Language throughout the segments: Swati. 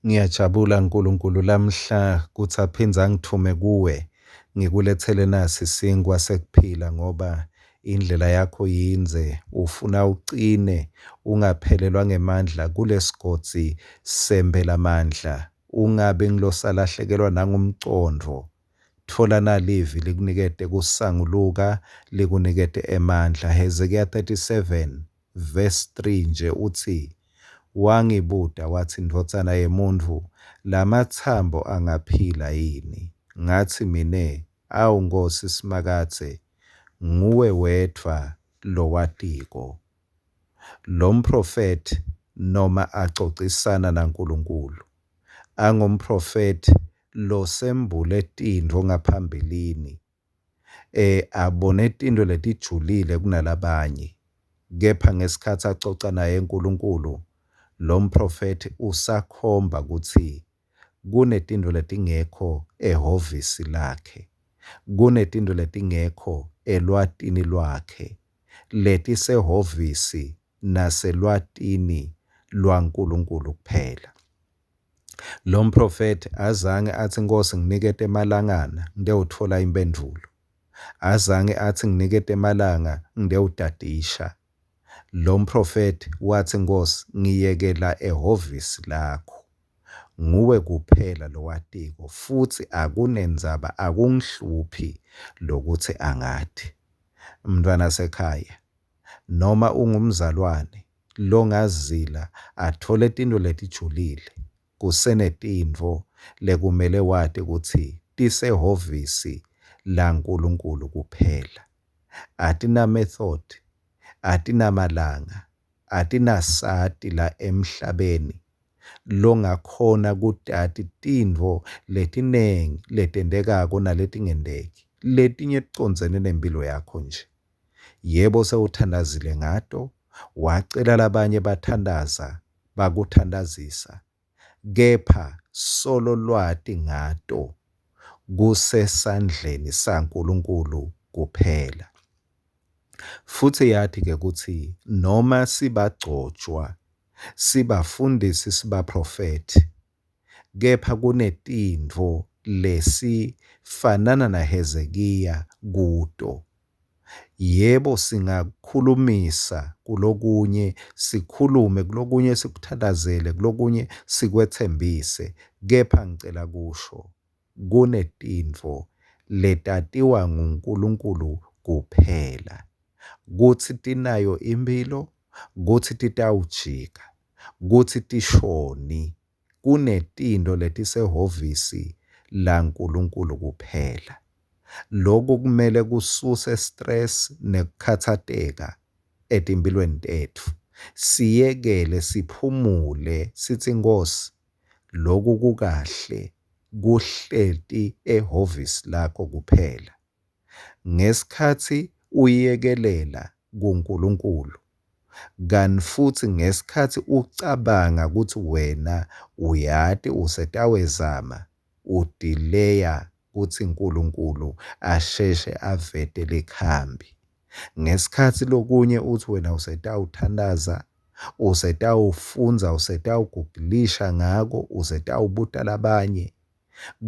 Ngiyajabula Nkulunkulu lamhla kutsi aphindze angitfume kuwe ngikuletsele nasi sinkhwa sekuphila ngoba indlela yakho yindze, ufuna ucine ungaphelelwa ngemandla kulesigodzi sempelamandla, ungabi ngulosalahlekelwa nangumcondvo. Tfola nalivi likunikete kusanguluka, likunikete emandla. Hezekiya 37 verse 3 nje utsi, Wangibuta watsi, Ndvodzana yemuntfu, lamatsambo angaphila yini? Ngatsi mine, Awu Nkhosi Simakadze, nguwe wedvwa lowatiko. Lomphrofethi noma acocisana naNkulunkulu, angumphrofethi losembule tintfo ngaphambilini, abone tintfo letijulile kunalabanye, kepha ngesikhatsi acoca naye Nkulunkulu, lo mphrofethi usakhomba kutsi kunetintfo letingekho ehhovisi lakhe, kunetintfo letingekho elwatini lwakhe, letisehhovisi naselwatini lwaNkulunkulu kuphela. Lo mphrofethi azange atsi, Nkhosi nginikete emalangana ngitewutfola imphendvulo. Azange atsi nginikete emalanga ngitewutadisha. Lo mphrofethi watsi, Nkhosi ngiyekela ehhovisi lakho. Nguwe kuphela lowatiko futsi akunendzaba akungihluphi lokutsi angati. Mntfwanasekhaya, noma ungumzalwane longazila atfole tintfo letijulile, kusenetintfo lekumele wati kutsi tisehhovisi laNkulunkulu kuphela. Atina-method, atinamalanga, atinasati la emhlabeni longakhona kutati tintfo letinengi letentekako naletingenteki, letinye ticondzene nempilo yakho nje. Yebo sewuthandazile ngato, wacela labanye bathandaza, bakuthandazisa, kepha solo lwati ngato kusesandleni saNkulunkulu kuphela. Futsi yati-ke kutsi noma sibagcotshwa, sibafundisi, sibaprofethi, kepha kunetintfo lesifanana naHezekiya kuto. Yebo, singakhulumisa kulokunye, sikhulume kulokunye, sikuthandazele kulokunye, sikwetsembise, kepha ngicela kusho kunetintfo letatiwa nguNkulunkulu kuphela kutsi tinayo imphilo, kutsi titawujika, kutsi tishoni. Kunetintfo letisehhovisi laNkulunkulu kuphela. Loku kumele kususe stress nekukhatsateka etimphilweni tetfu. Siyekele siphumule sitsi Nkhosi loku kukahle kuhleti ehhovisi lakho kuphela. Ngesikhatsi uyekelela kuNkulunkulu kani futsi ngesikhatsi ucabanga kutsi wena uyati usetawezama udileya kutsi Nkulunkulu asheshe avete likhambi. Ngesikhatsi lokunye utsi wena usetawuthandaza, usetawufundza, usetawugugulisha ngako, usetawubuta labanye,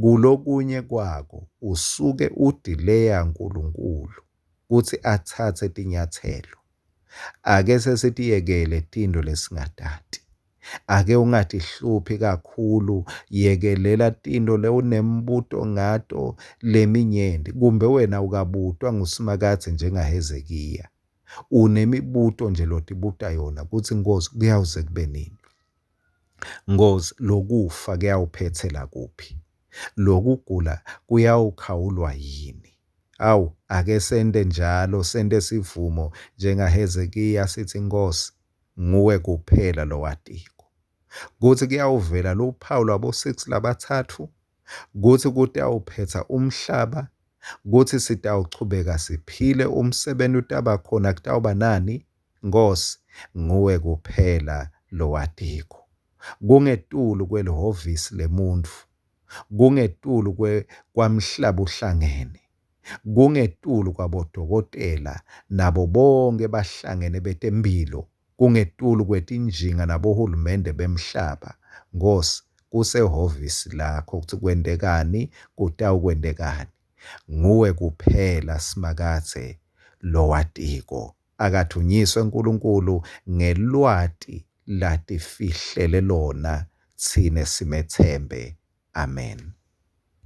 kulokunye kwako usuke udileya Nkulunkulu kutsi atsatse tinyatselo. Ake sesitiyekele tintfo lesingatati. Ake ungatihluphi kakhulu, yekelela tintfo lewunembuto ngato leminyenti. Kumbe wena ukabutwa nguSimakadze njengaHezekiya. Unemibuto nje lotibuta yona kutsi Nkhosi kuyawuze kube nini? Nkhosi lokufa kuyawuphetsela kuphi? Lokugula kuyawukhawulwa yini? Awu, ake sente njalo, sente sivumo njengaHezekiya sithi Nkhosi, nguwe kuphela lowatiko kutsi kuyawuvela luphawu lwabo-six labatsatfu, kutsi kutawuphetsa umhlaba, kutsi sitawuchubeka siphile, umsebenti utaba khona, kutawuba nani? Nkhosi, nguwe kuphela lowatiko. Kungetulu kwelihhovisi lemuntfu, kungetulu kwamhlabuhlangene, kungetulu kwabodokotela nabo bonkhe bahlangene betemphilo, kungetulu kwetinjinga nabohulumende bemhlaba. Nkhosi, Kusehhovisi lakho kutsi kwentekani, kutawukwentekani. Nguwe kuphela Simakadze lowatiko. Akadvunyiswe Nkulunkulu ngelwati latifihlele lona tsine simetsembe. Amen.